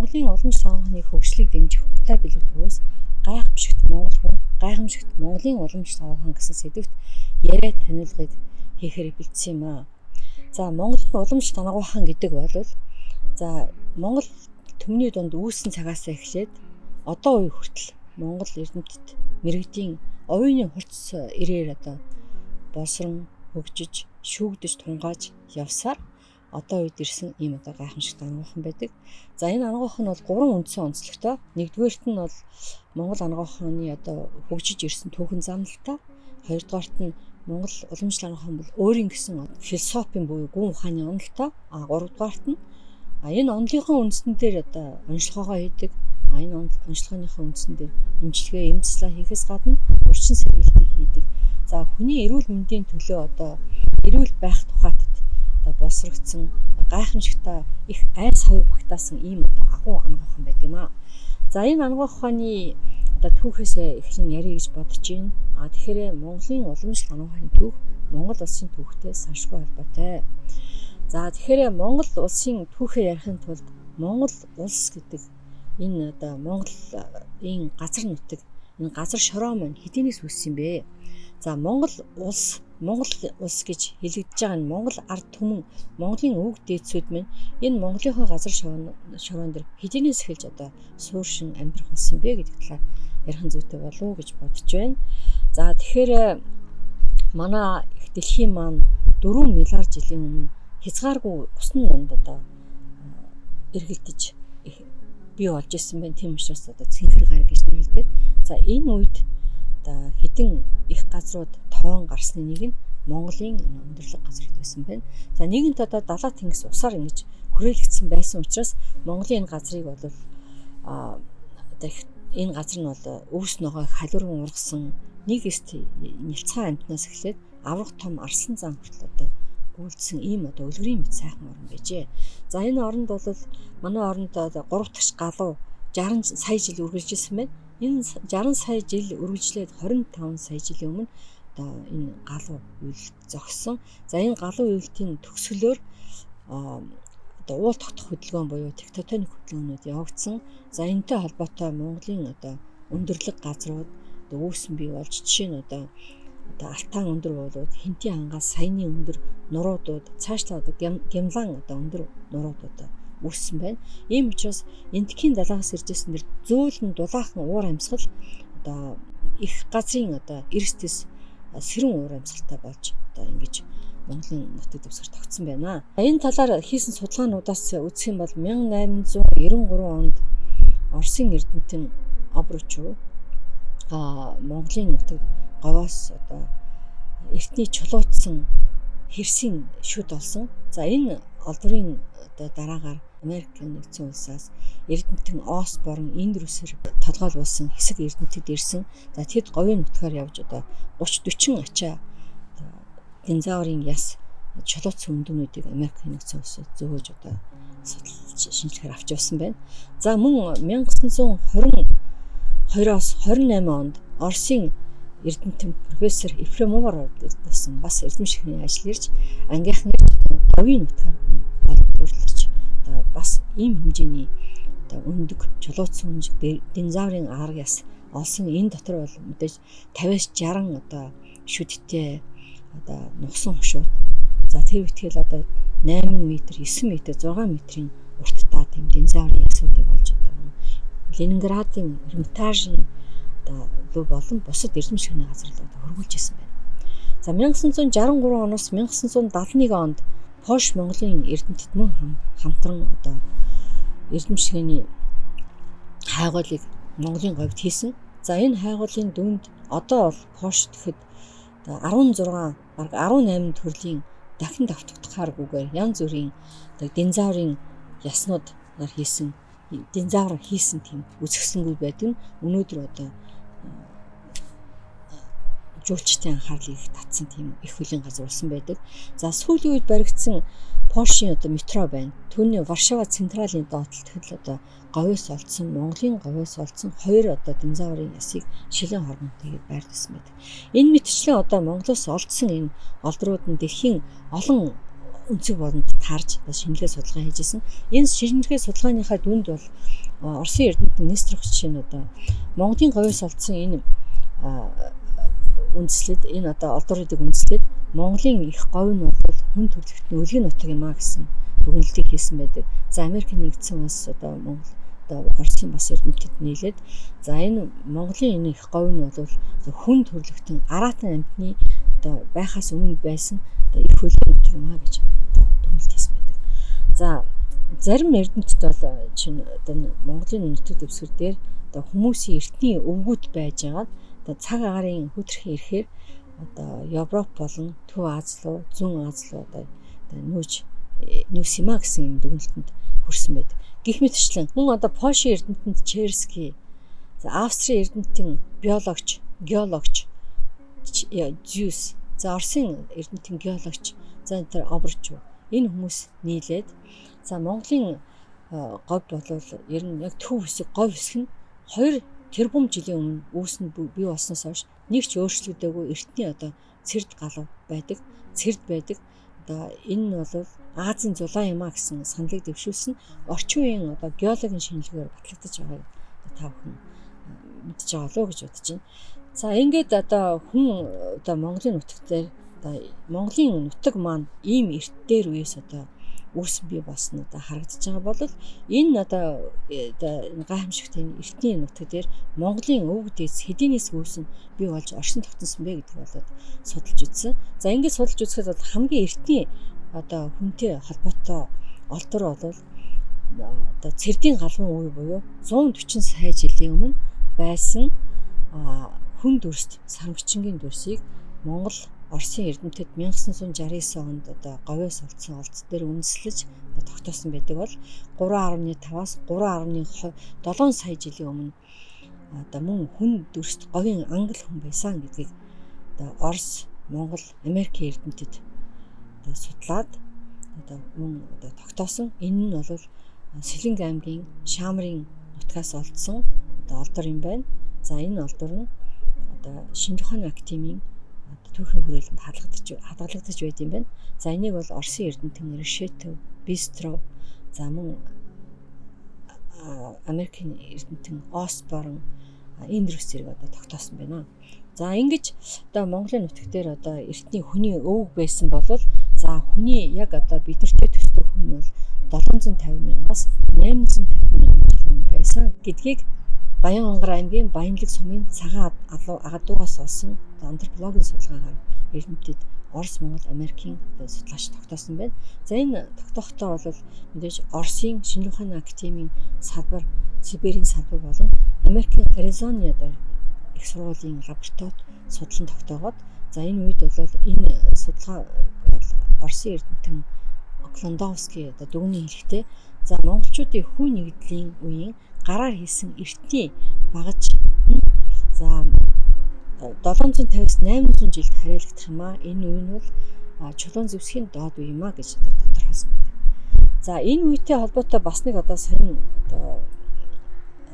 Монголын уламжлал анагаахны хөгжлийг дэмжих Утай бэлэг төвөөс гайхамшигт Монгол хүн, гайхамшигт Монголын уламжлал анагаах гэсэн сэдвт яриа таниулгыг хийхээр бэлдсэн юм аа. За, Монголын уламжлалт анагаах гэдэг бол за Монгол түмний дунд үүссэн цагаас эхлээд одоо үе хүртэл Монгол эрдэмтэд мэргэдийн оюуны хурц ирээр одоо боловсрон хөгжиж, шүүгдэж, тунгааж явсаар одоо үед ирсэн ийм одоо гайхамшигт анагаах байдаг. За, энэ анагаах нь бол гурван үндсэн онцлогтой. Нэгдүгээрт нь бол Монгол анагаах ухааны одоо хөгжиж ирсэн түүхэн замналтай. Хоёрдугаарт нь Монгол уламжлал анагаах бол өөрийн гэсэн философийн буюу гүн ухааны онолтой. А гуравдугаарт нь энэ онолынхоо үндсэн дээр одоо онцлогоогоо хийдэг. А энэ онцлогооныхоо үндсэн дээр эмчилгээ, эм заслаа хийхээс гадна урьдчилан сэргийлтийг хийдэг. За, хүний эрүүл мэндийн төлөө одоо эрүүл байх тухайтад одоо боловсрогдсон гайхамшигтай их айс хавь багтаасан ийм одоо агуу анагаах ухаан байдаг юм аа. За, энэ анагаах ухааны одоо түүхээс эхлэн ярих гэж бодож байна. А тэгэхээр Монголын уламжлалт анагаах ухааны түүх Монгол улсын түүхтэй саншгүй холбоотой. За, тэгэхээр Монгол улсын түүхээ ярихын тулд Монгол улс гэдэг энэ одоо Монголын газар нутаг, энэ газар шороо маань хэдийнээс үүссэн юм бэ? За, Монгол улс, Монгол улс гэж хэлэгдэж байгаа нь Монгол ард түмэн, Монголын өвөг дээдсүүд минь энэ Монголынхоо газар шороон дээр хэдийнээс эхэлж одоо сууршин амьдрах болсон бэ гэдэг талаар ярих нь зүйтэй болов уу гэж бодож байна. За, тэгэхээр манай их дэлхийн маань 4 миллиард жилийн өмнө хязгааргүй усан дунд одоо эргэлдэж бий болж исэн байна. Тийм учраас одоо цэнхэр гар гэж нэрлэдэг. За, энэ үед одоо хэдэн их газрууд тоон гарсны нэг нь Монголын өндөрлөг газар байсан байна. За, нэгэнт одоо далаа тэнгис усаар ингэж хүрээлэгдсэн байсан учраас Монголын энэ газрыг бол одоо энэ газар нь бол өвс ногоо халиуран ургасан нэг эст нялцгаан амьтнаас эхлээд аврах том арслан зан хүртэл одоо гүйлдсэн ийм одоо өлгөрийн мэт сайхан орн байжээ. За, энэ оронд бол манай оронд 3 дахь галуу 60 сая жил үргэлжилсэн байна. Энэ 60 сая жил үргэлжлээд 25 сая жилийн өмнө одоо энэ галуу үйлдэл зогссон. За, энэ галуу үйлдлийн төгсгөлөөр одоо уул тогтох хөдөлгөөн буюу тектоник хөдөлгөөнүүд явагдсан. За, энэтэй холбоотой Монголын одоо өндөрлөг газрууд одоо үүсэн бий болж, жишээ нь одоо алтаан өндөр буулууд, хинтийн хангаас саяны өндөр нуруудууд, цаашлаа одоо гямлан одоо өндөр нуруудууд үүссэн байна. Ийм учраас Энэтхэгийн далаагаас ирж ирсэн дэр зөөлөн дулаахан уур амьсгал одоо их газрын одоо эрс тэс сэрүүн уур амьсгалтай болж одоо ингэж Монголын нутаг дэвсгэр тогтсон байна. Энэ талаар хийсэн судалгаануудаас үзэх юм бол 1893 онд Оросын эрдэмтэн Обручев Монголын нутаг говоос одоо эртний чулуутсан хэрсийн шүд олсон. За, энэ олдврын одоо дараагаар Америк нэгдсэн улсаас эрдэмтэн Осборн Эндрюсээр толгойлуулсан хэсэг эрдэмтэд ирсэн. За, тэд говийн нутгаар явж одоо 30 40 ачаа динозаврын яс чулууцсан өндөгнүүдийг Америк нэгдсэн улсад зөөгөөж одоо судалж шинжилгээр авч явсан байна. За, мөн 1922-оос 28 онд Оросын эрдэмтэн профессор Ефремовоор болсон бас эрдэм шихний ажил ирж ангийнхан ирж говийн нутгаар олдворлож одоо бас ийм хэмжээний одоо өндөг чулууцсан өндөг динозаврын аарг яс олсон. Энэ дотор бол мэдээж 50-аас 60 одоо шүдтэй одоо нугсан хошууд. За, тэр битгээл одоо 8 м, 9 м, 6 метрийн урттай тийм динозаврын ясуудыг олж одоо Ленинградын Эрмитажийн одоо лөө болон бусад эрдэм шигний газар л одоо хөргүүлж исэн байна. За, 1963 оноос 1971 онд Польш Монголын эрдэмтэд мөн хамтран одоо эрдэм шигний хайгуулыг Монголын говьд хийсэн. За, энэ хайгуулын дүнд одоо бол Польш гэхэд 16 бараг 18 төрлийн дахин давтагдахааргүйгээр янз бүрийн одоо динозаврын яснууд нар хийсэн, динозавр хийсэн тийм үзэсгэлэнгүй байдаг нь өнөөдөр одоо жуулчдын анхаарлыг их татсан тийм их хөлийн газар болсон байдаг. За, сүүлийн үед баригдсан Польшийн одоо метро байна. Түүний Варшава Централийн доотлолт л одоо говьос олдсон, Монголын говьос олдсон хоёр одоо динозаврын ясыг шилэн хоргонтойг байрлуулсан байдаг. Энэ мэтчлэн одоо Монголоос олдсон энэ олдрууд нь дэлхийн олон өнцөг болонд таарж шинжилгээ судалгаа хийж исэн. Энэ шинжилгээ судалгааныхаа дүнд бол Оросын эрдэмтэн Нестеров жишээ нь одоо Монголын говьоос олдсон энэ үндэслэлд энэ одоо олдвор хийдэг үндэслэлд Монголын их говь нь бол хүн төрөлхтний өлгийн нутаг юм а гэсэн дүгнэлтийг хийсэн байдаг. За Америкийн нэгдсэн улс одоо Монгол одоо Оросын бас эрдэмтэд нийлээд за энэ Монголын энэ их говь нь бол хүн төрөлхтөн араатан амьтны одоо байхаас өмнө байсан одоо их хөлгийн нутаг юм а гэж одоо дүгнэлт хийсэн байдаг. За зарим эрдэмтэд бол чинь одоо Монголын нутаг дэвсгэр дээр одоо хүмүүсийн эртний өвгүүд байж байгаад одоо цаг агаарын хүйтэрхэн ирэхээр одоо Европ болон Төв Ази руу, Зүүн Ази руу одоо нүүж нүүс юм а гэсэн юм дүгнэлтэнд хүрсэн байдаг. Гэх мэтчлэн мөн одоо Польшийн эрдэмтэнд Черский, за Австрийн эрдэмтэн биологч, геологч Зюс, за Оросын эрдэмтэн геологч за тэр Обрч энэ хүмүүс нийлээд за Монголын говь болвол ер нь яг төв хэсэг говь хэсэг нь 2 тэрбум жилийн өмнө үүснэ бий болсноос хойш нэг ч өөрчлөгдөөгүй эртний одоо цэрд галав байдаг, цэрд байдаг. Одоо энэ нь бол Азийн зулаан юм а гэсэн саналыг дэвшүүлсэн орчин үеийн одоо геологийн шинжилгээгээр батлагдаж байгааг та бүхэн мэдж байгаа болов уу гэж бодож байна. За ингээд одоо хүн одоо Монголын нутаг дээр одоо Монголын нутаг маань ийм эрт дээр үеэс одоо үүсэн бий болсон одоо харагдаж байгаа бол энэ одоо энэ гайхамшигт энэ эртний нутаг дээр Монголын өвөг дээдс хэдийнээс үүсэн бий болж оршин тогтносон бэ гэдэг болоод судалж үзсэн. За ингээд судалж үзэхэд бол хамгийн эртний одоо хүнтэй холбоотой олдвор бол одоо цэрдийн галван үе буюу 140 сая жилийн өмнө байсан хүн дүрст сармагчингийн дүрсийг Монгол Оросын эрдэмтэд 1969 онд одоо говьоос олдсон олдс дээр үндэслэж тогтоосон байдаг бол 3.5-аас 3.7 сая жилийн өмнө одоо мөн хүн дүрст говийн англи хүн байсан гэдгийг одоо Орос, Монгол, Америкийн эрдэмтэд одоо судлаад одоо мөн одоо тогтоосон. Энэ нь бол Сэлэнг аймгийн Шаамрын нутгаас олдсон одоо олдвор юм байна. За энэ олдвор нь одоо Шинжлэх ухааны академийн түүхийн хүрээлэнд хадгалагдаж байд юм байна. За энийг бол Оросын эрдэмтэн Решетов, Бистро, за мөн Америкийн эрдэмтэн Осборн, Эндрюс зэрэг одоо тогтоосон байна. За ингэж одоо Монголын нутаг дээр одоо эртний хүний өвөг байсан бол за хүний яг одоо бидэртэй төстэй хүн бол 750 мянгаас 850 мянган жилийн байсан гэдгийг Баян-Онгор аймгийн Баянлаг сумын цагаан агадуугаас олсон антропологийн судалгаагаар эрдэмтэд Орос, Монгол, Америкийн судлаач тогтоосон байна. За энэ тогтоохдоо бол мэдээж Оросын Шинжлэх ухааны академийн салбар, Сибирийн салбар болон Америкийн Аризоны одоо их сургуулийн лабораторид судлан тогтоогоод за энэ үед бол энэ судалгаа Оросын эрдэмтэн Оклондовский одоо дүгний хэлэхдээ за монголчуудын хүн нэгдлийн үеийн гараар хийсэн эртний багаж за 750-аас 800 жилд харьяалагдах юм а. Энэ үе нь бол чулуун зэвсгийн доод үе юм а гэж одоо тодорхойлсон байдаг. За энэ үетэй холбоотой бас нэг одоо сонин одоо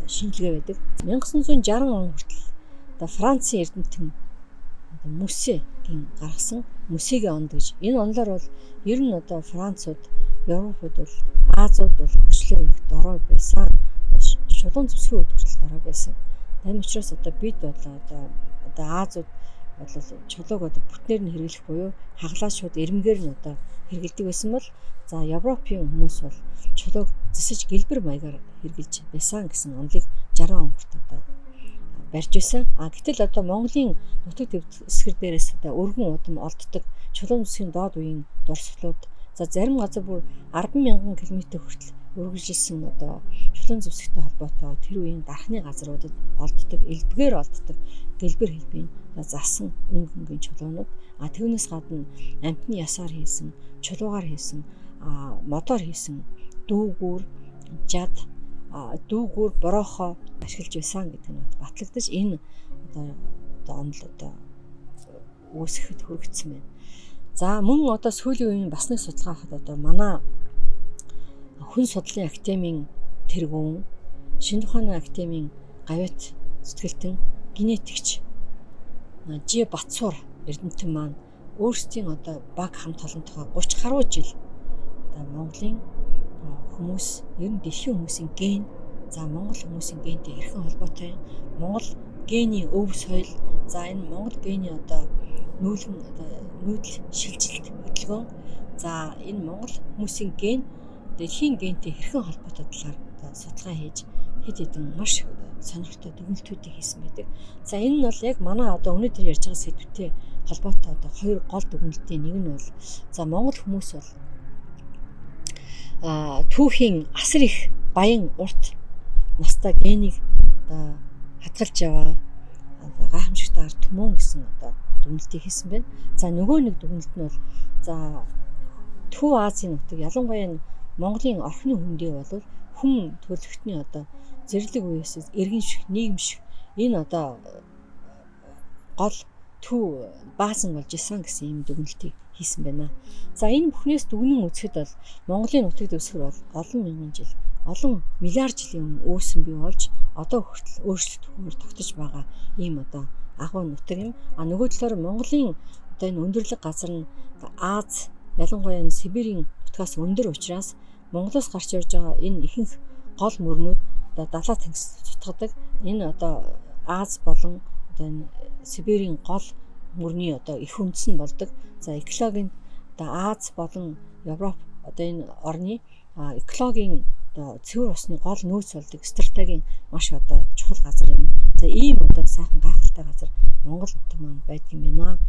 шинжилгээ байдаг. 1960 он хүртэл одоо Францын эрдэмтэн одоо Мөсегийн гаргасан Мөсегийн онд гэж. Энэ онолоор бол ер нь одоо Францууд, Европууд бол Азууд бол хөгжлөөр их дорой байсан. Чулуун зэвсгийн үед хүртэл дорой байсан. Тийм учраас одоо бид бол одоо Азууд бол чулууг одоо бүтнээр нь хэрэглэх буюу хаглаа шууд эрмгээр нь одоо хэрэглэдэг байсан бол за Европын хүмүүс бол чулууг зэсэж гэлбэр маягаар хэрэглэж байсан гэсэн онолыг 60 он хүртэл одоо барьж байсан. А гэтэл одоо Монголын нутаг дэвсгэр дээрээс одоо өргөн удам олддог чулуун зэвсгийн доод үеийн дурсгалууд за зарим газар бүр 10,000 км хүртэл үргэлжилсэн одоо чулуун зэвсэгтэй холбоотой тэр үеийн дархны газруудад олддог, элбгээр олддог гэлбэр хэлбийн засан өнгө өнгийн чулуунууд, а түүнээс гадна амьтны ясаар хийсэн, чулуугаар хийсэн, модоор хийсэн дүүгүүр, жад, дүүгүүр, борохоо ашиглаж байсан гэдэг нь батлагдаж энэ одоо онол одоо үүсгэхэд хүргэсэн байна. За мөн одоо сүүлийн үеийн бас нэг судалгаа авахад одоо манай хүн судлалын академийн тэргүүн, Шинжлэх ухааны академийн гавьяат зүтгэлтэн генетикч Ж Батсуур эрдэмтэн маань өөрсдийн одоо баг хамт олонтойгоо 30 гаруй жил одоо Монголын хүмүүс, ер нь дэлхийн хүмүүсийн ген, за Монгол хүмүүсийн гентэй хэрхэн холбоотой юм, Монгол гений өв соёл, за энэ Монгол гений одоо нүүлгэн одоо нүүдэл шилжилт хөдөлгөөн, за энэ Монгол хүмүүсийн ген дэлхийн гентэй хэрхэн холбоотой талаар одоо судалгаа хийж хэд хэдэн маш сонирхолтой дүгнэлтүүдийг хийсэн байдаг. За энэ нь бол яг манай одоо өнөөдөр ярьж байгаа сэдвтэй холбоотой одоо хоёр гол дүгнэлтийн нэг нь бол за Монгол хүмүүс бол түүхийн асар их баян урт настай генийг одоо хадгалж яваа гайхамшигтай ард түмэн гэсэн одоо дүгнэлтийг хийсэн байна. За нөгөө нэг дүгнэлт нь бол за Төв Азийн нутаг, ялангуяа Монголын орхины хөндий бол хүн төрөлхтний одоо зэрлэг үеэс иргэнших, нийгэмших энэ одоо гол төв баазан болж исэн гэсэн ийм дүгнэлтийг хийсэн байна. За энэ бүхнээс дүгнэн үзэхэд бол Монголын нутаг дэвсгэр бол олон мянган жил, олон миллиард жилийн өмнө үүсэн бий болж одоо хүртэл өөрчлөлтөөр тогтож байгаа ийм одоо агуу нутаг юм. А нөгөө талаар Монголын одоо энэ өндөрлөг газар нь Аз, ялангуяа энэ Сибирийн нутгаас өндөр учраас Монголоос гарч ирж байгаа энэ ихэнх гол мөрнүүд одоо далай тэнгис цутгадаг. Энэ одоо Аз болон одоо энэ Сибирийн гол мөрний одоо их үндэс нь болдог. За экологийн одоо Аз болон Европ одоо энэ орны экологийн одоо цэвэр усны гол нөөц болдог стратегийн маш одоо чухал газар юм. За ийм одоо сайхан гайхалтай газар Монгол нутаг маань байдаг юм байна.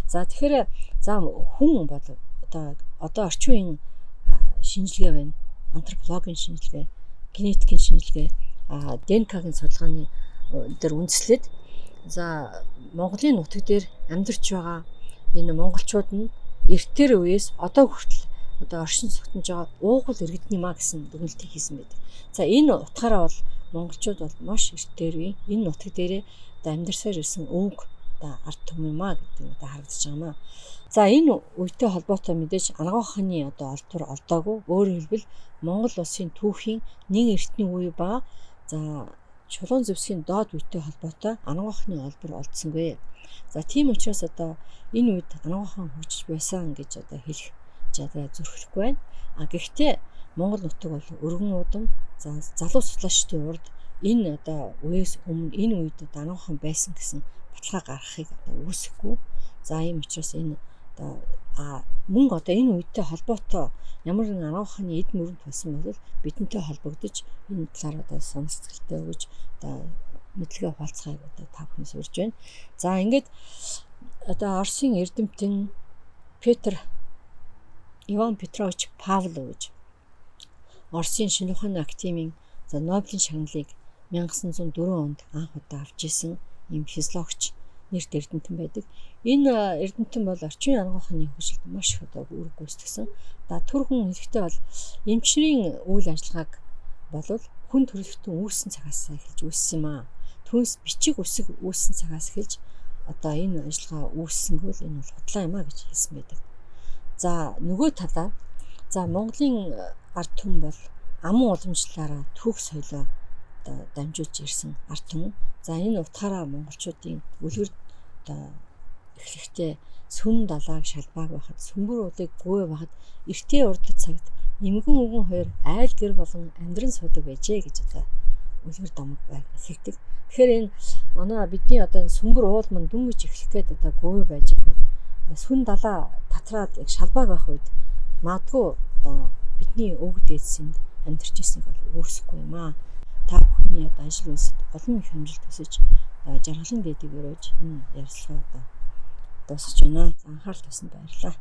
За тэгэхээр за хүн бол одоо орчин үеийн шинжилгээ байна. Антропологийн шинжилгээ, генетикийн шинжилгээ, ДНК-гийн судалгааны дээр үндэслээд за Монголын нутаг дээр амьдарч байгаа энэ монголчууд нь эртээр үеэс одоо хүртэл одоо оршин согтонж байгаа уугуул иргэдний маа гэсэн дүгнэлтийг хийсэн байдаг. За энэ утгаараа бол монголчууд бол маш эртээр үе энэ нутаг дээрээ одоо амьдарсаар ирсэн өвөг одоо ард түмэн юм а гэдэг нь одоо харагдаж байгаа юм а. За энэ үетэй холбоотой мэдээж Анагаах ухааны одоо олдвор олдоогүй. Өөрөөр хэлбэл Монгол улсын түүхийн нэг эртний үе ба за Чулуун зэвсгийн доод үетэй холбоотой Анагаах ухааны олбор олдсонгүй. За тийм учраас одоо энэ үед Анагаах ухаан хөгжиж байсан гэж одоо хэлэх одоо зөрхлөхгүй байна. А гэхдээ Монгол нутаг бол өргөн удам за залуу судлаачдын урд энэ одоо үеэс өмнө энэ үед одоо Анагаах ухаан байсан гэсэн баталгаа гаргахыг одоо үүсэхгүй. За ийм учраас энэ одоо мөн одоо энэ үедтэй холбоотой ямар нэгэн Анагаах ухааны эд мөрөнд болсон бол бидэнтэй холбогдож энэ талаар одоо санал сэтгэлтэй өгөж одоо мэдлэгээ хуваалцахыг одоо та бүхнээс урьж байна. За ингээд одоо Оросын эрдэмтэн Петр Иван Петрович Павлов гэж Оросын шинэ ухааны академийн за Нобелийн шагналыг 1904 онд анх удаа авч исэн ийм физиологч нэрт эрдэмтэн байдаг. Энэ эрдэмтэн бол орчин үеийн анагаах ухааны хөгжилд маш их одоо үүрэг гүйцэтгсэн. За түр хүн хэлэхдээ бол эмчнэрийн үйл ажиллагааг болвол хүн төрөлхтөн үүссэн цагаас эхэлж үүссэн юм аа. Түүнээс бичиг үсэг үүссэн цагаас эхэлж одоо энэ ажиллагаа үүссэнгүй л энэ бол худлаа юм а гэж хэлсэн байдаг. За нөгөө талаар за Монголын ард түмэн бол аман уламжлалаараа түүх соёлоо одоо дамжуулж ирсэн ард түмэн. За энэ утгаараа монголчуудын үлгэр одоо эхлэхдээ сүм далааг шалбааг байхад сүмбэр уулыг гүвэ байхад эртээ урдд цагт эмгэн өвгөн хоёр айл гэр болон амьдран суудаг байжээ гэж одоо үлгэр домог байг хэлдэг. Тэгэхээр энэ манай бидний одоо энэ сүмбэр уул мань дүнгиж эхлэх гээд одоо гүвэ байж байгаа үед сүн далаа татраад яг шалбааг байх үед магадгүй одоо бидний өвөг дээдсэнд амьдарч ирснийг бол үүсэхгүй юм аа. Та бүхний одоо ажил үйлсэд олон их амжилт хүсэж жаргалын дээдийг өрөөж энэ ярилцлага одоо дуусгаж байна. Анхаарал тавьсанд баярлалаа.